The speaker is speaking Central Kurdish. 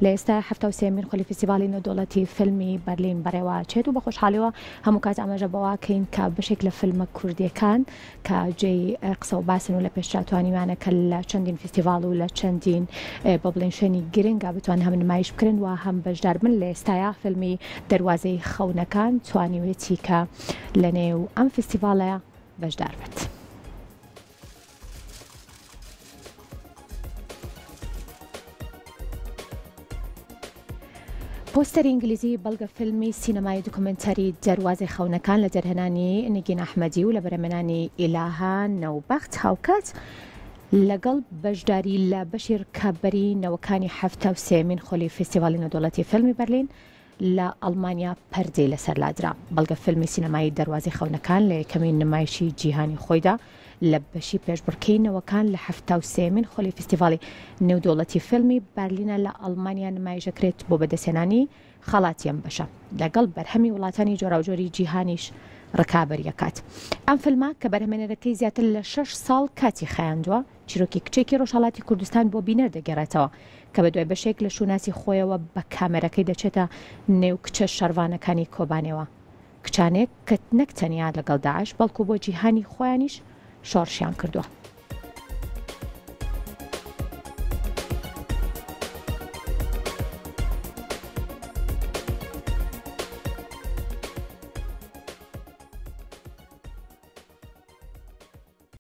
لە ئێستا 73مین خولی فیستیڤاڵی نێودەوڵەتی فیلمی بەرلین بەڕێوە چێت و بە خۆشحاڵیەوە هەموو کات ئاماژە بەوە کەین کە بەشێک لە فیلمە کوردیەکان کە جێی قسە و باسن و لە پێشترا توانیویانە کە لە چەندین فیستیڤاڵ و لە چەندین بە بڵێن شوێنی گرنگا بتوان هەم نمایش بکرن و هەم بەشدار بن لە ئێستایا فیلمی دەروازەی خەونەکان توانیوێتی کە لە نێو ئەم فیستیڤاڵەیا بەشدار بێت. پۆستەری ئینگلیزی بەڵگە فیلمی سینەمایی دوکۆمێنتاری دەروازەی خەونەکان لە دەرهێنانی نگین ئەحمەدی و لە بەرهەمێنانی ئیلاهە نەوبەخت هاوکات لەگەڵ بەشداری لە بەشی ڕکابەری نەوەکانی 73مین خولی فیستیڤاڵی نێودەوڵەتی فیلمی بەرلین لە ئەڵمانیا پەردەی لەسەر لادرا. بەڵگە فیلمی سینەمایی دەروازەی خەونەکان لە یەکەمین نمایشی جیهانی خۆیدا لە بەشی پێشبڕکێی نەوەکان لە 73مین خولی فیستیڤاڵی نێودەوڵەتی فیلمی بەرلینە لە ئەڵمانیا نمایشەکرێت بۆ بەدەستهێنانی خەڵاتی ئەم بەشە لەگەڵ بەرهەمی وڵاتانی جۆراوجۆری جیهانیش ڕکابەری ئەکات. ئەم فیلمە کە بەرهەمێنەرەکەی زیاتر لە شەش ساڵ کاتی خایاندووە، چیرۆکی کچێکی ڕۆژهەڵاتی کوردستان بۆ بینەر دەگێڕێتەوە کە بەدوای بەشێک لە شوناسی خۆیەوە بە کامێرەکەی دەچێتە نێو کچە شەڕڤانەکانی کۆبانێوە، کچانێک کە نەک تەنیا لەگەڵ داعش بەڵکو بۆ جیهانی خۆیانیش شۆڕشیان کردووە.